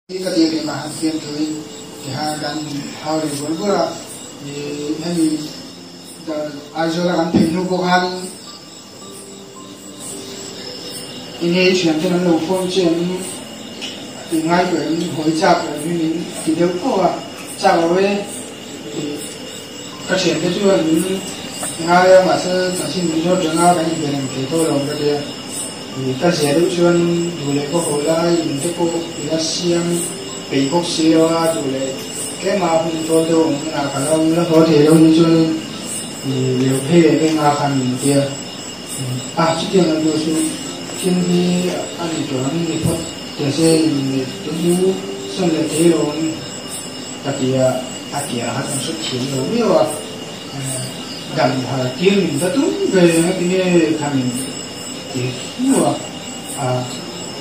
Ka tia keimah han fiam thuin tiha kan hau leh bual bual a, hemi Aizawl a kan phei hnu pawh khanin enge i thianten an lo phone che em i ngai tawh em hawi chak em hi min ti deuh fo a, chak lo e ka thiante chuan min ngai a mahse chanchin min zawt reng a kan inbe reng thei tawh lo ka tia. Ka zia deuh chuan duh leh ka haw lai in te pawh i la siam peih bawk si lo a, duh leh tlem a hun tawl deuh awm hunah ka lo la haw thei lo ni chuanin leu phei leh veng a khan min ti a, a chutiang lo tur chu thil hi a ni tur ang ni phawt teh se inneih te chu sawn leh thei lo ang ka ti a, a tia kha chuan hre thiam lo viau a, dam har tir min va tum ve ang a ti nge kha min Ti hnu a,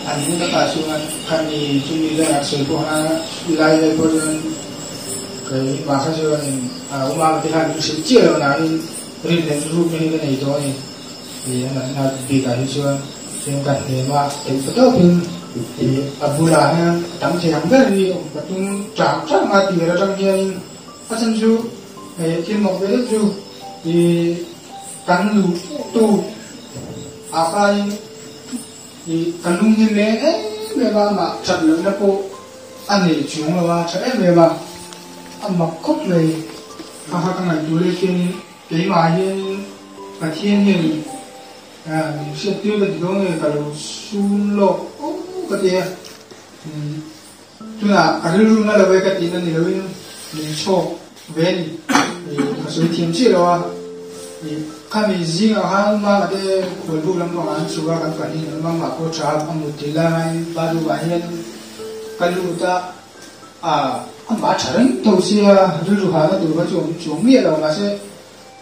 a ning takah chuan khami chumi velah sawi pawh khan lai vel pawh chuan keimah kha chuanin a awm a ti khan min hrilh chiah lo nain rin leh rukna hi ka nei tawh a ni ti a natna bikah hi chuan chuan ka hnem a theih pa tawpin a bulah hian a tam thei ang ber hi awm ka tum chang chang a tir atang hianin a chhan chu thil mawk ve deuh chu ih Kan luh tu a khain i ka lung hi leng em em a, amah that lohna pawh a nei chuang lo a, tha em em a, a mak khawp mai. Kha kha ka ngaihtuah leh hianin keimah hianin Pathian hianin min hriat tir ka ti dawn nge ka lo sun lawk aw ka ti a, tunah ka rilru na lo e ka tihna ni loin min chhawk ve a ni. Ka sawi thiam chiah lo a, khami zingah khan mama te khualbuk lampangah an chhuk a, kan pahnih mama pawh tha a mut thil lai ngaiin bathroom ah hian ka lut a, amah a tha reng tho sia rilru hahna tur kha chu awm chuang miah lo mahse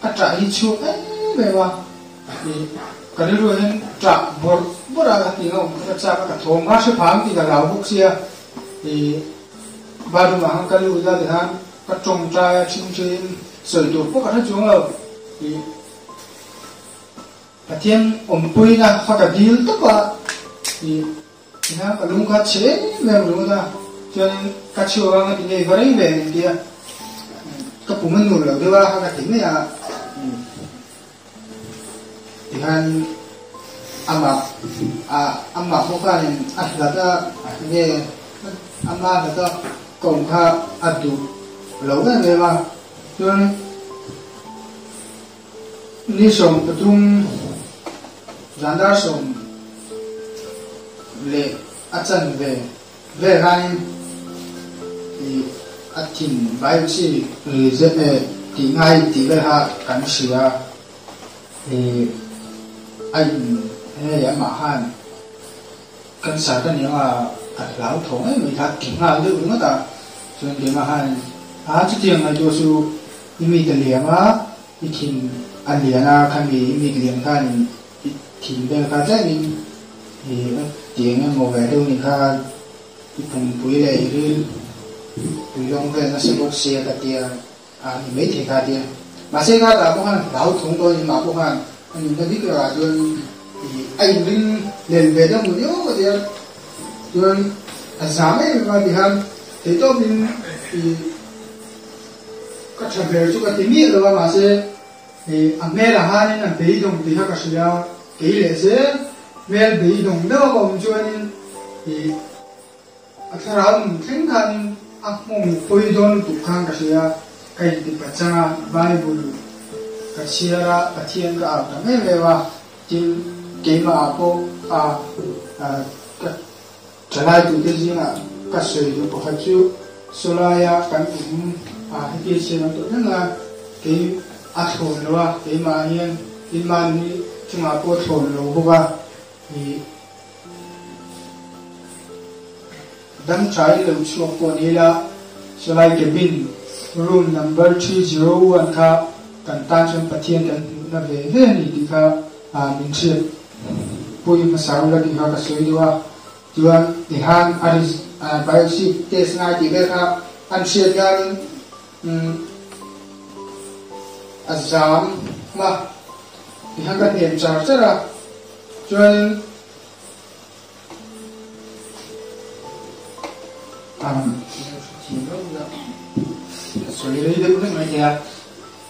ka tah hi chhuak em em a, ka rilru ah hian tah bawrh bawrh a ka ti ang a awm kha ka chak a, ka thawm kha hre phang tih ka hlau bawk sia, bathroom ah khan ka lut a tikhan Ka tawngtai a thin thin sawi tur pawh ka hre chuang lo tih Pathian awmpuina kha ka dil tawp a tih ina ka lung kha chhe em em ringawt a, chuanin ka chhuak anga ti ngei va rei ve min ti a, ka pum a nur lo deuh a kha ka ti mai a tihian amah amah pawh khanin a hlat a nge ama hlat a Ka awm kha a duh lo em em a, chuan ni 13 zan dar 10 leh a chanve vel khanin ih a thin biopsy tih ngai tih vel kha kan hria ih a in hei amah khan Cancer ka nih anga ka hlau tho mai mai kha ti nghal deuh ringawt a, chuan keimah khan a chutiang ngaihtuah chu i mit a liam a, i thin a lian a, khami i mit lian khan i thin vel kha tlemin i ti eng emaw ve deuh ni kha i pumpui leh i ril pui lawng vel nasa bawk sia ka tia a ni maithei kha tia. Mahse kha tah pawh khan hlau thung tawh a ni mah pawh khan a nunna dik lakah chuan ih a inring lel ve deuh mu viau a tia chuan a zam em em a tikhan theihtawpin ih ka tha ber chu ka ti miah lo a mahse ih a hmelah khanin a beidawng tih kha ka hria kei leh zel hmel beidawng deuh a ka awm chuanin ih A thlarau nun thleng khanin a hmawng pawi dawn lutuk khan ka hria, ka inti pachang a, Bible ka chhiar a, Pathian ka au tam em em a, tin keimah ah pawh a ka thalai tute zingah ka sawi duh pakhat chu sawlaia kan awm a hetia chhiar an tawh reng a, kei a thlawn lo a, keimah hian tin mahni chungah pawh thlawn lo bawk a, ih. Dam thain lo chhuak pawh ni ila, sawlai cabin room number 301 kha kan tan chuan Pathian kan hmuhna ve ve a ni tih kha min hriat pui hmasa ula tih kha ka sawi deuh a. Chuan tihan a biopsy test ngai tih vel kha an hriat hianin a zam a, tihan ka hnem char char a. Chuanin. Min lo hrethiam reuh ila ka sawi rei deuh hlek mai thei a,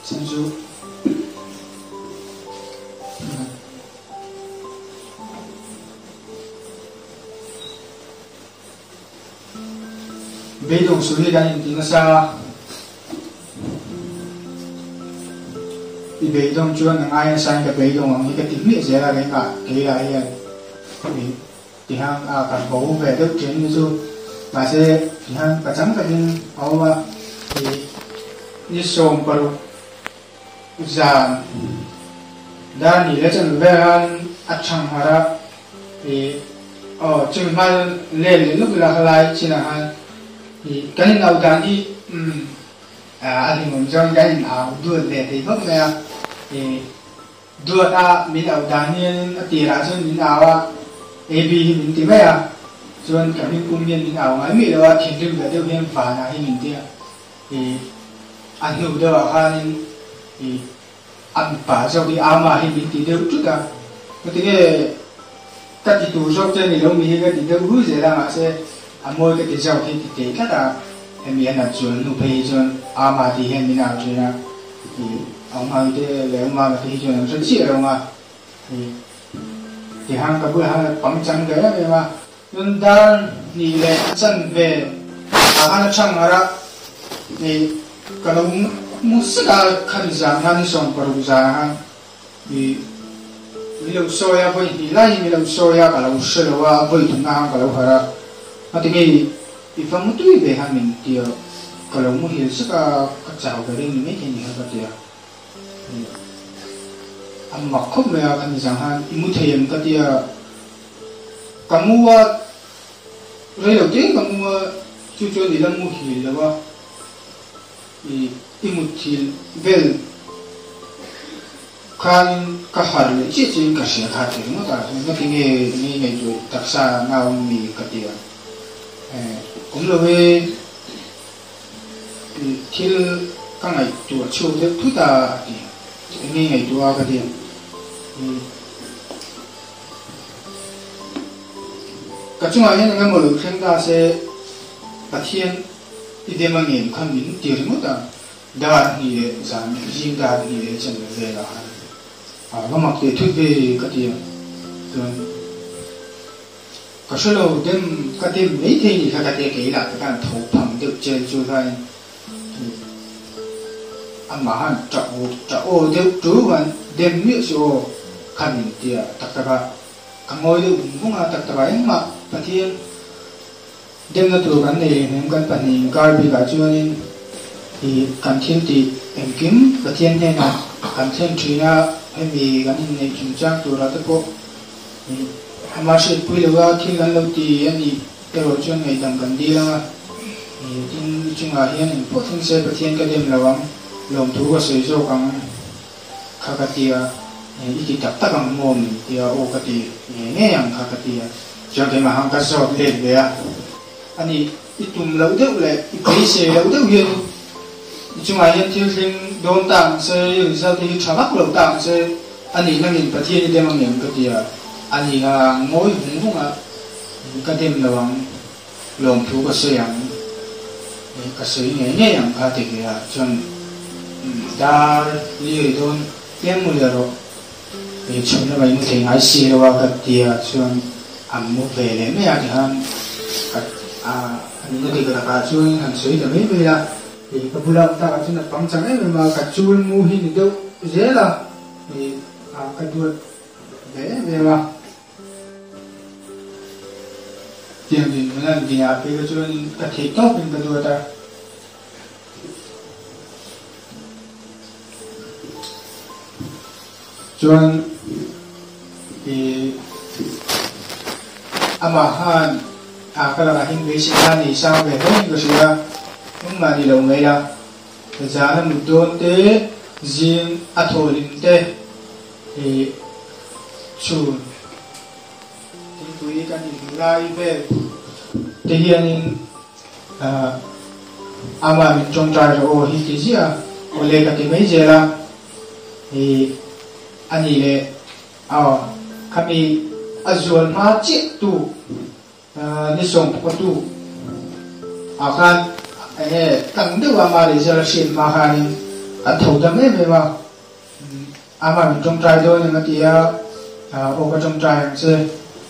chhan chu Beidawng suh hi kan inti nasa a, i beidawng chuan a ngai nasa in ka beidawng ang hi ka ti hmiah zel a keimah keilah hian Tihang a kan bo ve deuh thin ni chu mahse tihang pachang takin a awm a, ih ni 60 zan dar ni leh chan vel khan a thang har a, ih aw chumi hma chuan let leh luk ila khalai chinah khan ih kan in au dan hi umm a hlimawm chuan kan in au duat ve thei khawp mai a, ih. Duat a min auh dan hianin a tirah chuan min au a, AB hi min ti mai a, chuan ka hming pum hian min au ngai mih lo a, thinrim ve deuh hian vanah hi min ti a, ih a hnu deuhah khanin ih a mipa zawk hi ama hi min ti deuh tut a, ngatinge ka ti tur zawk che ni lo mi hi ka ti deuh hui zel a, mahse a mawi ka ti zawk hi ti tei tlat a, hemi a nat zual hnu phei hi chuan ama tih hian min au thin a. I a hmai te leh a mama te hi chuan an hre chiah lo nga i tihang ka bulah khan a pangchang ve em em a, chuan dar hnih leh chan ve ah khan a chhang har a, i ka lo mu sek a khami zan khan ni 60 zan ah khan i min lo sawi a vawi hnih lai hi min lo sawi a ka lo hre lo a vawi thumna khan ka lo harh a, ngatinge i va mu tui ve khan min ti a, ka lo muhil sek a, ka chau ber in ni maithei ni kha ka ti a, a mak khawp mai a, khami zang khan i mu thei em ka ti a, ka mu a, rei lo te ka mu a, chu chuan i la muhil lo a, i mutthil vel Khanin ka harh leh chiah chiahin ka hria kha ti ringawt a, engati nge ni ngaihtuah taksa nau mi ka ti a, awm lo e, thil ka ngaihtuah chhuak deuh thut a a ti a, eng nge ngaihtuah a ka ti a, ka chungah hian eng emaw lo thleng ta se Pathian i dem a ngem kha min ti ringawt a. Dar hnih leh zan zing dar hnih leh chan vel ah khan a va mak teh thut ve ka ti a, chuan ka hre lo dem ka dem mai thei ni kha ka ti a, kei lah te khan tho phang deuh chel chu khain amah khan tah aw tah aw deuh tu khan dem miah chu aw khan min ti a, tak tak a ka ngawi deuh vung vung a, tak tak ah engmah Pathian Demna tur kan nei lehnem kan pahnih inkar bikah chuanin ih kan thil tih engkim Pathian hnenah kan thlen thin a, hemi kan inneih chungchang turah te pawh ih ama hriatpui lova thil kan lo ti a nih erawh chuan ngaihdam kan dil ang a, ih tin i chungah hian engpawh thleng se Pathian ka dem lo ang, lawmthu ka sawi zawk ang kha ka ti a, i ti tak tak ang maw min ti a, aw ka ti ngei ngei ang kha ka ti a. Chuan keimah khan ka zawt let ve a, ani i tum loh deuh leh i beisei loh deuh hian i chungah hian thil thleng dawn ta ang che, i result te hi tha vak lo ta ang che, ani nangin Pathian i dem ang em ka ti a, ani kha ngawi vung vung a, ka dem lo ang, lawmthu ka sawi ang, ka sawi ngei ngei ang kha ti ve a, chuan dar li ri dawn piang mu leh rawh. Hei chhun lamah i mu thei ngai si lo a ka ti a chuan a mu ve leh mai a tikhan ka a nuna dik lakah chuan han sawi ta mai mai a, hei ka bula awm takah chuan a pangchang em em a, ka chul mu hi ni deuh zel a, hei a ka duat ve em em a. Tiang dinhmun a dinah phei kha chuan ka theih tawpin ka duat a. Chuan i amah khan a ka lakah hian beisei kha nei sang ve hle in ka hria a, engmah ni lo mai la, zan a mut dawn te, zing a thawhlim te i chhun thingpui kan inhmu lai vel te hianin Amah min tawngtai rawh aw hi ti ziah a, awle ka ti mai zel a, i a nih leh aw khami a zual hma chiah tu ni sawm pawh tu Ah khan eng nge tlang deuh a ama result a hriat hma khanin kan tho dam em em a, ama min tawngtai dawn em a ti a, aw ka tawngtai ang che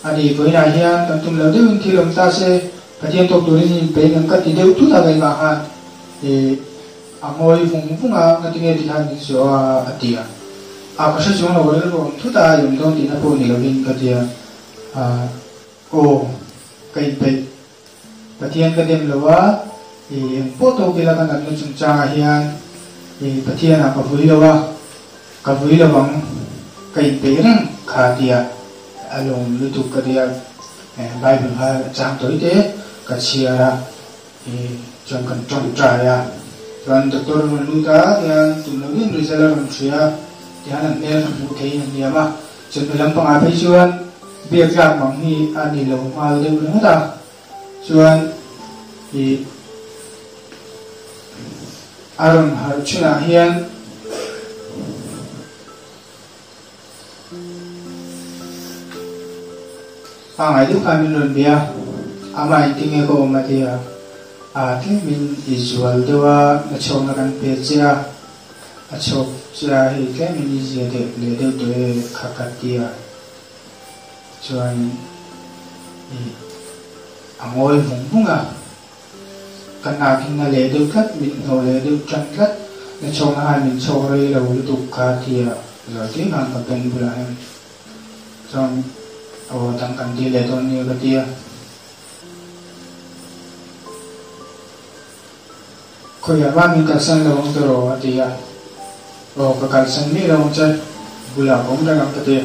a ni, vawiinah hian kan tum lo deuhin thil awm ta se Pathian tawk turin in inpeih ang ka ti deuh thut a keimah khan ih a ngawi vung vung a, ngatinge ti khan min zawh a a ti a, ah ka hre chuang lo ka rilru awm thut a i awm dawn tihna pawh ni lovin ka ti a, aw ka inpeih. Pathian ka dem lo a, i eng pawh tawk ila ka natna chungchangah hian i Pathianah ka vui lo a, ka vui lo ang, ka inpeih reng kha tia a lawm lutuk ka tia Bible kha chang tawi te ka chhiar a, i chuan kan tawngtai a, chuan doctor a rawn lut a tihian tum lo deuhin result a rawn hria a, tihian an hmel ka hmuh theihin an liam a. Chumi lampangah phei chuan biak tlak mang hi a ni lo nghal deuh ringawt a, chuan ih a rawn harh chhunah hian pangngai deuh khan min rawn bia, amah engtin nge ka awm a ti a, aa tlemin i zual deuh a, nachhawkna kan pe che a. A chhawk che a, hei tlemin i zia deuh leh deuh tawh e kha ka ti a, chuan ih a ngawi vung vung a, ka hnakin a leh deuh tlat, min hnawh leh deuh tan tlat, na chhawkna khan min chhawk rei lo lutuk kha ti a, zawi tih khan ka beng bulah hian chuan aw dang kan ti leh dawn nia ka ti a. Khawiah mah min kalsan lo ang tawh a ti a, Aw ka kalsan miah lo ang che, bulah ka awm reng ang ka ti a.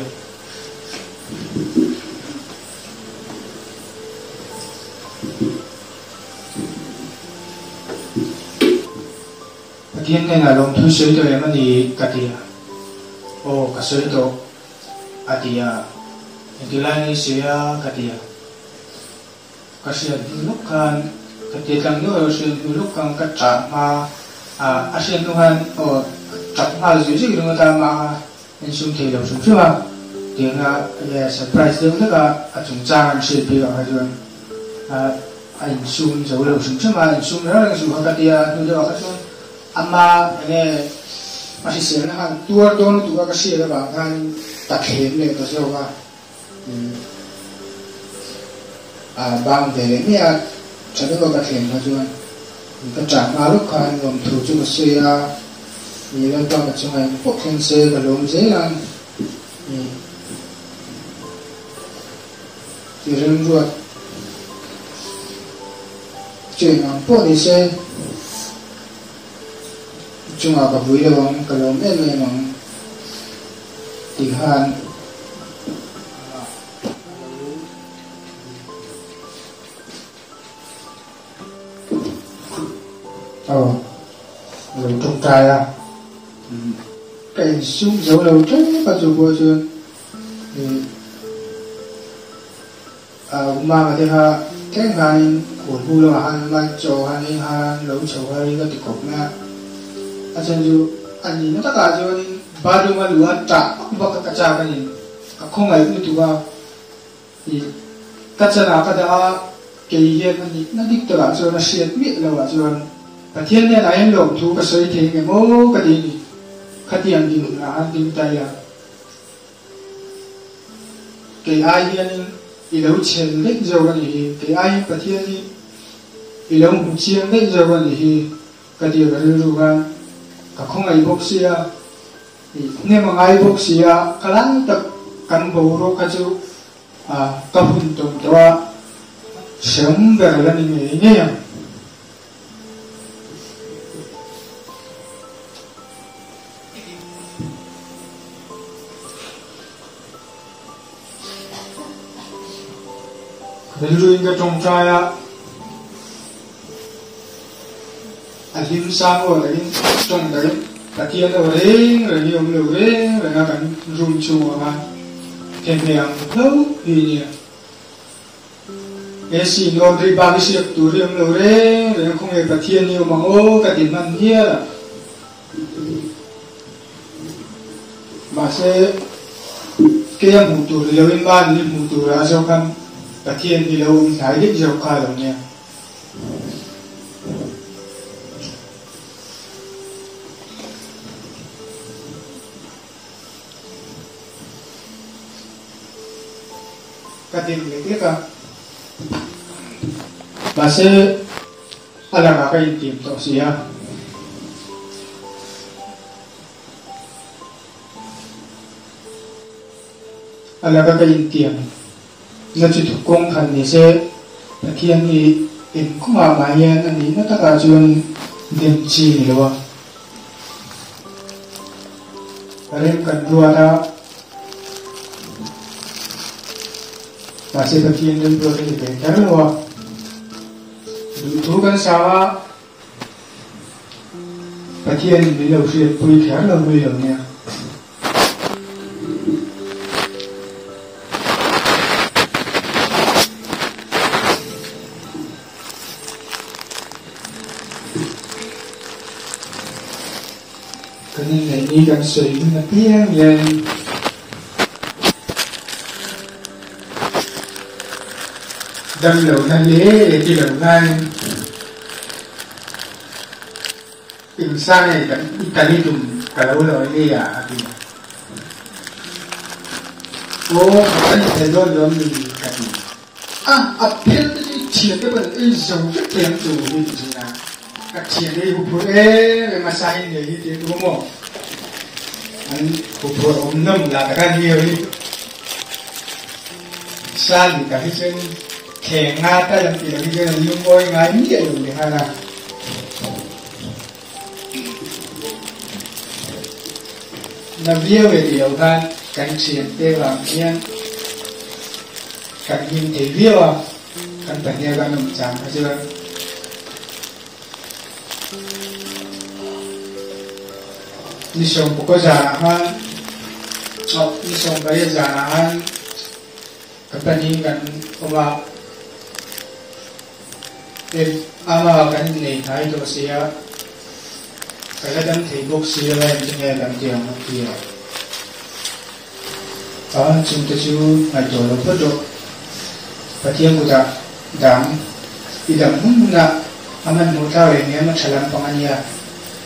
Pathian hnenah lawmthu sawi tawh em a ni ka ti a, Aw ka sawi tawh a ti a, Engtilai nge i sawi a ka ti a. Ka hriat hnu lawk khan ka ti tlang deuh a, hriat hnu lawk khan ka ṭah hma a, a hriat hnu khan aw ṭap nghal zui zui ringawt a, amah kha en sum thei lo hrim hrim a, tianga enge surprise deuh hlek a, a chungchang an hriat bik ah kha chuan a insum zo lo hrim hrim a, insum reng reng suh kha ka ti a, hnu deuh ah kha chuan ama enge a hriselna khan tuar dawn lutuk a ka hriat avang khan ka thlem leh ta zawk a. A bang ve leh mai a, tha deuha ka thlen kha chuan ka ṭah hma lawk khan lawmthu chu ka sawi a, ni Lalpa ka chunga eng pawh thleng se ka lawm zel ang ni i remruat chu eng ang pawh ni se chungah ka vui lo ang, ka lawm em em ang. Ti khan aw lo tawngtai a, ka insum zo lo tep a chu pawh chuan ih mama te kha tlem khanin khawl hnu lamah khan an chaw khan ei khan lo chho kha ri ka ti khawp mai a, a chhan chu a nihna takah chuanin bathroom a luh a tah vak vak a ka chak a ni, ka khawngaih lutuk a, ih ka chanah ka dah a, kei hian a nihna dik takah chuan a hriat miah loh ah chuan Pathian hnenah hian lawmthu ka sawi thei nge maw ka ti a ni, khatiang dinhmunah khan ding ta ila. Kei ai hianin i lo chhel daih zawk a nih hi, kei aiin Pathian hi i lo hmu chiang daih zawk a nih hi ka ti ka rilru khan ka khawngaih bawk sia, i hnem a ngai bawk sia, ka lai tak kan boruak kha chu ka hun tawm tawh a, hrehawm ber la ni ngei ngei ang. Rilruin ka tawngtai a, a hlim sang aw takin tawng takin Pathian aw reng reng hi awm lo reng reng a kan room chhungah khan themhne ang hlauh hi a nia. He Sinawn ri bak i hriat tur hi awm lo reng reng a, khawnge Pathian hi awm ang aw ka ti hman hial a. Mahse, keia hmuh tur ni loin mahni hmuh turah zawk khan Pathian hi lo awm hnai daih zawk kha a lo nia. ka dem lek lek a. Mahse, a lakah ka intiam tawh si a. A laka ka intiam na chu thuk kawng khan ni se, Pathian hi eng kawngah mah hian a nihna takah chuan dem chi ni lo a. Rem kan ruat a, mahse Pathian remruat a ni ve kher lo a. Duhthu kan sang a. Pathianin min lo hriatpui kher lo mai lo nia. Kan inneih ni kan sawi hun apiang hian damlohna hle ti lo nain Insang ei kan Italy tum ka lo lawi ngei a a ti. Aw ka ni thei dawn lawm ni ka ti. A, a phel te chu i thian te pawn ei zo vek thei ang chu hi ti thin a. Ka thian ei huphurh em em a sahin ngei hi ti tu maw? An huphurh awm nawm lah taka ni ho hi. Sali ka hi chuan kheng nga tal an tih loh hi chuan an lungawi ngai miah lo leh nghal a. Na viau e tih loh khan kan thiante vang hian kan hlim thei viau a, kan pahnih a kan awm chang kha chuan. Ni sawmpakaw zanah khan, oh, ni sawmpariat zanah khan ka pahnihin kan awm a. Ama kan innei hnai tawh si a, ka la dam thei bawk si lo a engtin nge kan ti ang a ti a. A chungte chu ngaihtuah lo phawt rawh. Pathian kutah dang i dam hun hunah a hmanhmawh thlak leh hniam a tha lampang a nia,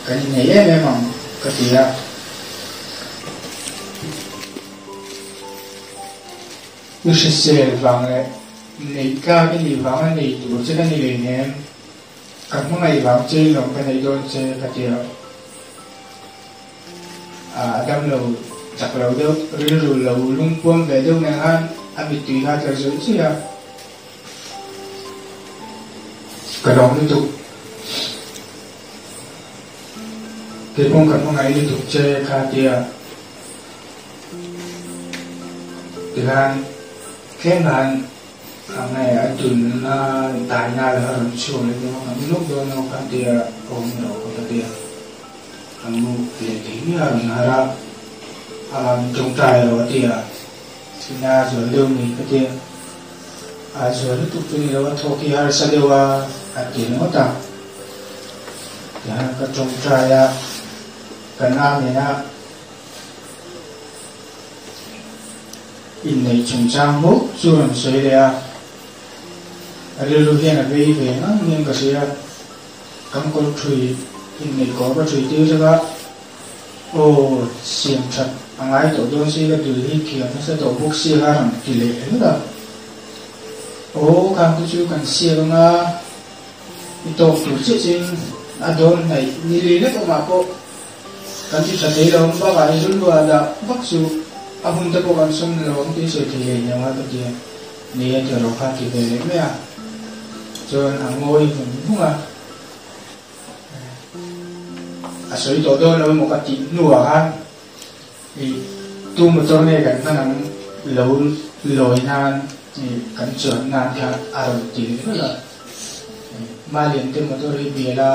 kan innei em em ang ka ti a. I hrisel vang leh neih tlak i nih vanga nei tur che ka ni lei nem, ka hmangaih vang che in lawm ka neih dawn che ka ti a. A damlo chak lo deuh, rilru lo lungpuam ve deuh nen khan a mittui kha a tla zawih zawih a. Ka lawm lutuk. Keipawng ka hmangaih lutuk che kha tia. Tikhan tlem khan nge a tunna daina la rawn chhuak leh dawn a, kan luk dawn lo kha tia awm rawh ka ti a. Ka mu leh thei miah a rawn harh a, amah min tawngtai rawh a ti a, ina a zual deuh ni ka ti a, a zual lutuk chu ni lo a, thawk hi harsa deuh a a ti ringawt a, tihian ka tawngtai a, kan amen a. Inneih chungchang bawk chu rawn sawi leh a, a rilru hian a vei ve ngang hian ka hria. Kan kawr thui inneih kawr ka thui tir zak a, aw siam that a ngai tawh dawn si ka dul hi thiam nasa tawh bawk si kha rawn ti leh ringawt a. Aw khang te chu kan siak anga i tawk tur chiah chiin a dawn hnaih ni li lek awmah pawh Kan ti tha thei lo ang bakah i rilru ah dah vak chu a hun te pawh kan sawm lo ang tih sawi thei leh nia ngai ka ti a, ni a ti rawh kha ti ve leh mai a, chuan a ngawi vung vung a, a sawi tawh dawn lo emaw ka tih hnuah khan i tu motor nge kan hman ang lo lawi nan i kan chuan nan kha a rawn ti leh rawlh a, Malian te motor hi bial a.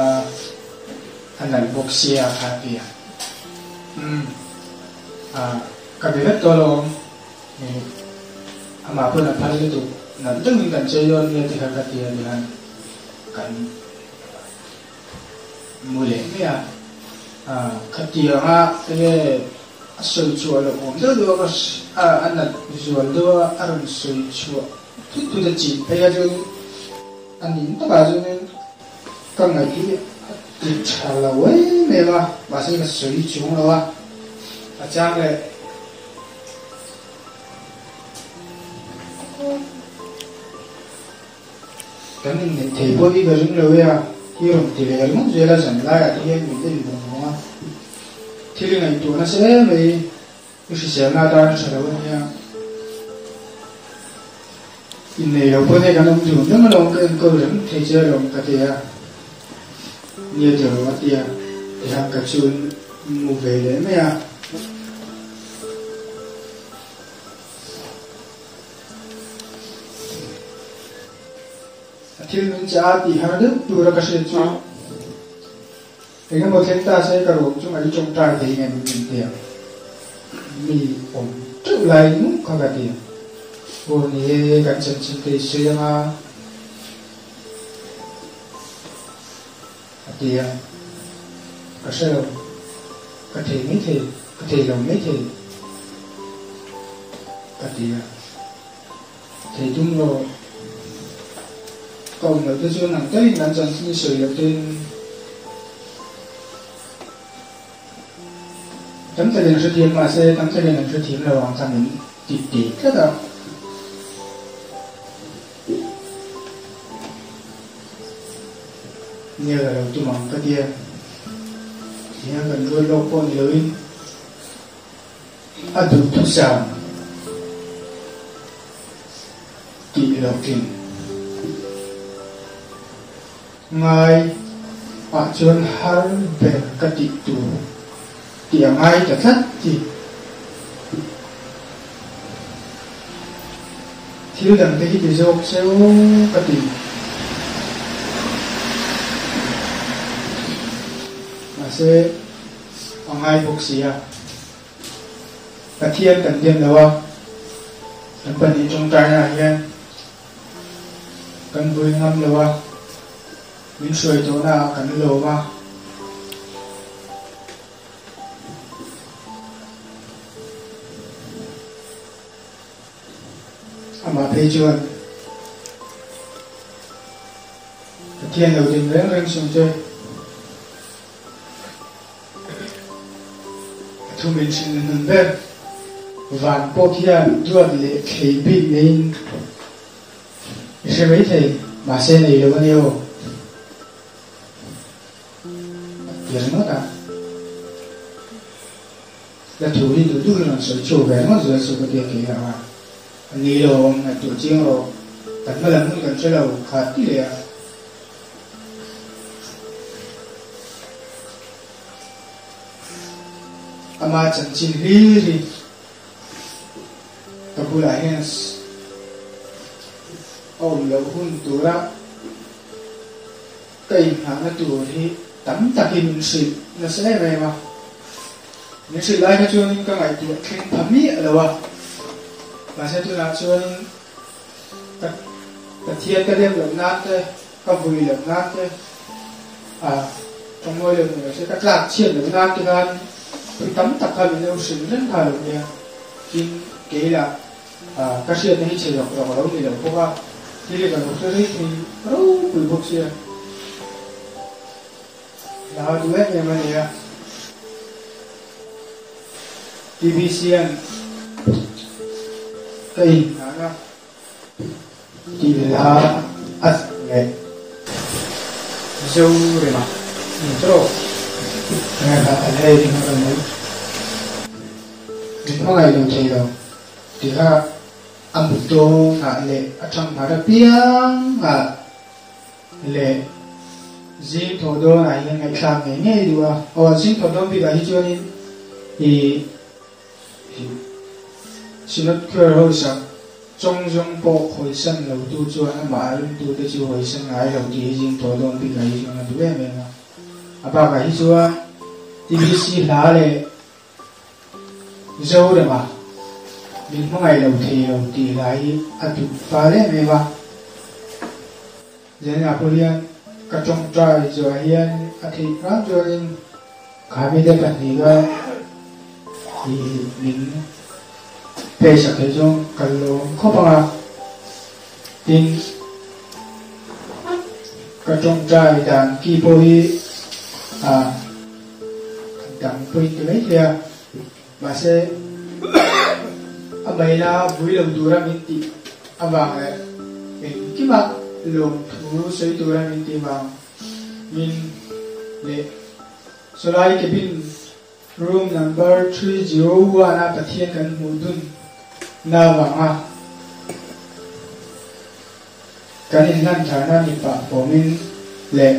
A nalh bawk sia kha ti a. Umm ah ka be vek tawh alawm ih amah pawn a phal lutuk nalh deuhin kan chei dawn nia ti kha ka ti a ti khan kan mu leh mai a. Ah khatianga enge a sawi chhuah loh awm deuh deuh a ka a nalh zual deuh a a rawn sawi chhuah thut thut a chin phei a chuan a nin takah chuanin Ka ngaih hi a ti tha lo em em a, mahse ka sawi chung lo a, a chang leh. Kan inneih thei pawh hi ka ring lo e a, hi rawn ti leh ringawt zel a, zan laiah te hian min en vawng vawng a, thil i ngaihtuah nasa em mai, i hriselna atan a tha lo a nia. Innei lo pawh hei kan awm dun reng alawm, ka enkawl reng thei che alawm ka ti a, nia ti rawh a ti a, tihian ka chun mu ve leh mai a. A thil min che a tih har deuh tura ka hriat chu eng emaw thleng ta se ka ruang chungah i tawngtai thei nge min min ti ang. Mi awm teuh lai muk kha ka ti. Aw ni e, kan chanchin te i sawi ang a. A ti a, ka hre lo, ka thei mai thei, ka thei lo mai thei, ka ti a, thei tum lo, ka awm loh te chuan ang takin kan chanchin i sawi loh tein tam takin an hrethiam mahse tam takin an hrethiam lo ang kha min ti teh tlat a. Nia ka lo tum ang ka tia. Nia kan ruat lawk pawh ni loin a duhthusam tih lokin ngai ah chuan har ber ka tih tur tih a ngai ta tlat ti. Thil dang te hi ti zawk cheu ka ti. Mahse a ngai bawk si a. Pathian kan dem lo a, kan pahnih tawngtaina ah hian kan vui ngam lo a, min hruai tawhna ah kan lawm a. Amah phei chuan Pathian lo din reng reng chung che a thu min hrilh na hnun ber. Van pawh khian duat leh thlei bik neiin i hre maithei, mahse nei lo a ni aw. A ti ringawt a. La thu hi duh duh in rawn sawi chhuak ve ringawt zel chu ka ti a kei ang a. A ni lo awm ngaihtuah chiang rawh. Kan hma lam hun kan hre lo kha ti leh a. Ama chanchin hlir hi ka bulah hian a awm loh hun tura Ka inghahna tur hi tam takin min hrilh nasa em em a, min hrilh lai kha chuanin ka ngaihtuah thleng pha miah lo a, mahse tunah chuanin ka Pathian ka dem loh nan te, ka vui loh nan te, ah ka ngawi loh ni lo se ka tlak chhiat loh nan te khan thu tam tak kha min lo hrilh reng kha lo nia, tin kei lah Ka hriatna hi chhe zawk zawk a lo ni lo bawk a, thil hi ka lo hre rei thei ropui bawk sia. Hla duh em em a nia. TBC an ka inhnan a tih hla a leh Zorema intro ngaihthla a hei ringawt a ni. Min hmangaih lo thei lo. Tiha a mut dawnah leh a ṭhanghar apiangah leh zing thawh dawnah hian ngaihthlak ngei ngei duh a. Aw, zing thawh dawn bikah hi chuanin ih Synod Choir ho sak chawng zawng pawh hawisan lotu chuan amah a ringtute chu hawisan ngai lo tih hi zing thawh dawn bikah hi chuan a duh em em a. A bakah hi chuan TBC hla leh Zorema, min hmangaih lo thei lo tih hla hi a duh fal em em a. Zaninah pawh hian ka tawngtai zuah hian a theih hram chuanin Khamite pahniha ih min peisak theih chu ka lawm khawp ang a. Tin, ka tawngtai dan ki pawh hi ah. Dang pawhin ti mai thei a, mahse a maina vui lo tura min tih avang leh engkima. lawmthu sawi tura min ti vang in leh sawlai cabin room number 301 a Pathian kan hmuh dun na vanga kan inhlan tharna ni pah pawmin leh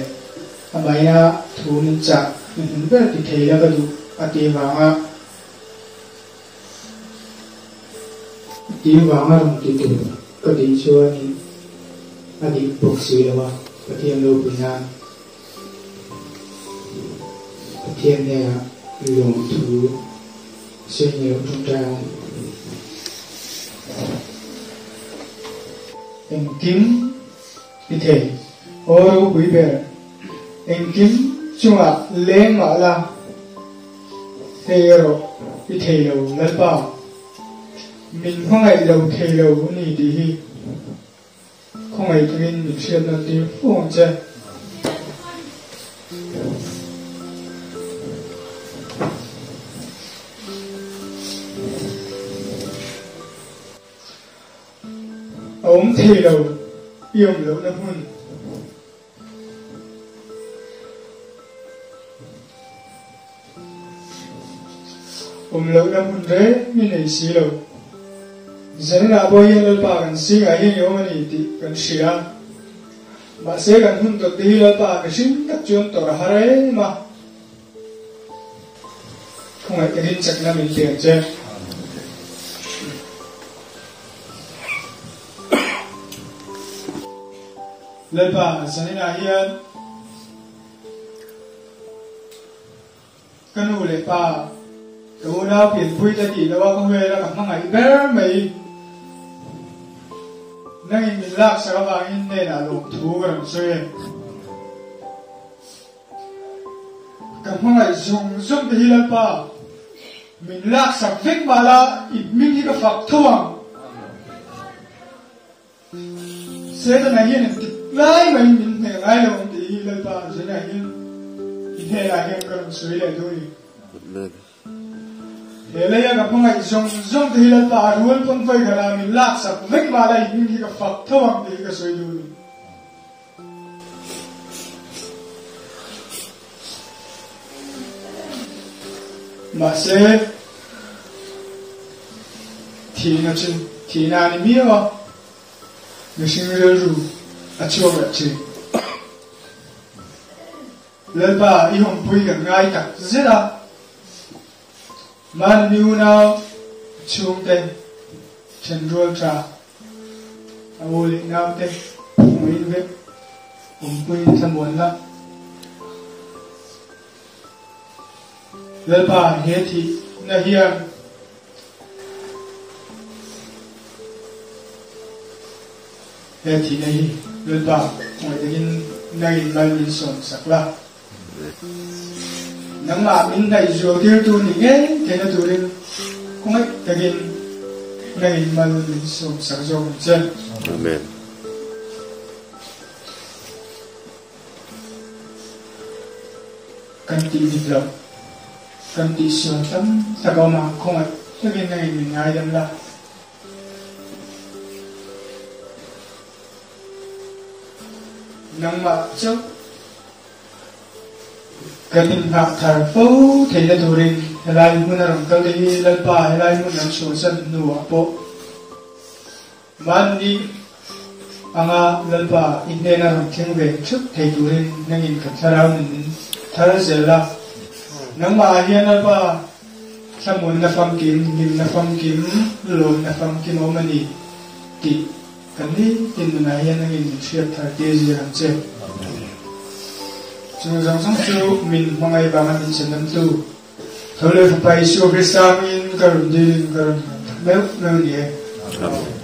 a maia thu min chah hnuhnung ber ti thei la ka duh a ti vanga Ti vanga rawn ti tur ka tih chuanin a dik bawk si lo a, Pathian ropui nan Pathian hnenah lawmthu sawi ngei loh tawngtai ang. Engkim i thei, aw ropui ber, engkim chungah leng mah la. Hei erawh i thei lo Lalpa, min hmangaih lo thei lo a ni tih hi khawngaih takin min hriat nawn tir fo ang che. A awm thei lo i awm lohna hmun. Awm lohna hmun reng i nei si lo. Zaninah pawh hian Lalpa kan singah hian i awm a ni tih kan hria. Mahse kan hun tawt te hi Lalpa mihring tak chuan tawrh a har em a. Khawngaih takin chakna min pe ang che. Lalpa, zaninah hian ka nu leh pa, ka unau pianpui te tih loha ka huela ka hmangaih ber mai. Nangin min laksak avangin hnenah lawmthu ka rawn sawi e. Ka hmangaih zawng zawng te hi Lalpa, min laksak vek mah la i hming hi ka fak tho ang. Setana hian engtik lai maiin min hneh ngai lo ang tih hi Lalpa Zena hian i hnenah hian ka rawn sawi leh duh a ni. He leia ka hmangaih zawng zawng te hi Lalpa a rual pawn vawi khat ah min laksak vek mah la i hming hi ka fak tho ang tih hi ka sawi duh a ni. Mahse, thihna chu thihna a ni miau a, mihring rilru a chhuak leh thin. Lalpa i hawmpui kan ngai tak zet a, mahni unau chhungte thenrual tha A u leh naute hmuhin vek awmpuiin thlamuanna Lalpa he thihna hian he thihna hi Lalpa hmuh takin nangin mal min sawm sak la. Nangmah min hnaih zualtirtu ni ngei theihna turin khawngaih takin nangin mal min sawm sak zawk ang che. Amen. Kan tih dik loh, kan tih sual tam tak a awm a, khawngaih takin nangin min ngaidam la. Nangmah chauh kan inhngah thar fo theihna turin helai hmun a rawn kal te hi Lalpa helai hmun an chhuahsan hnuah pawh mahni anga Lalpa i hnena rawn thleng ve theuh thei turin nangin kan thlarau nun min thar zel a. Nangmahah hian Lalpa thlamuanna famkim, hlimna famkim, lawmna famkim a awm a ni tih Kan nitin nunah hian nangin min hriat thar tir zir ang che. Chung zawng zawng chu min hmangaih vanga min chhandamtu Tho leh Fapa Isua Krista hmingin ka rawn dilin ka rawn ngan tak meuh meuh ni e. Amen.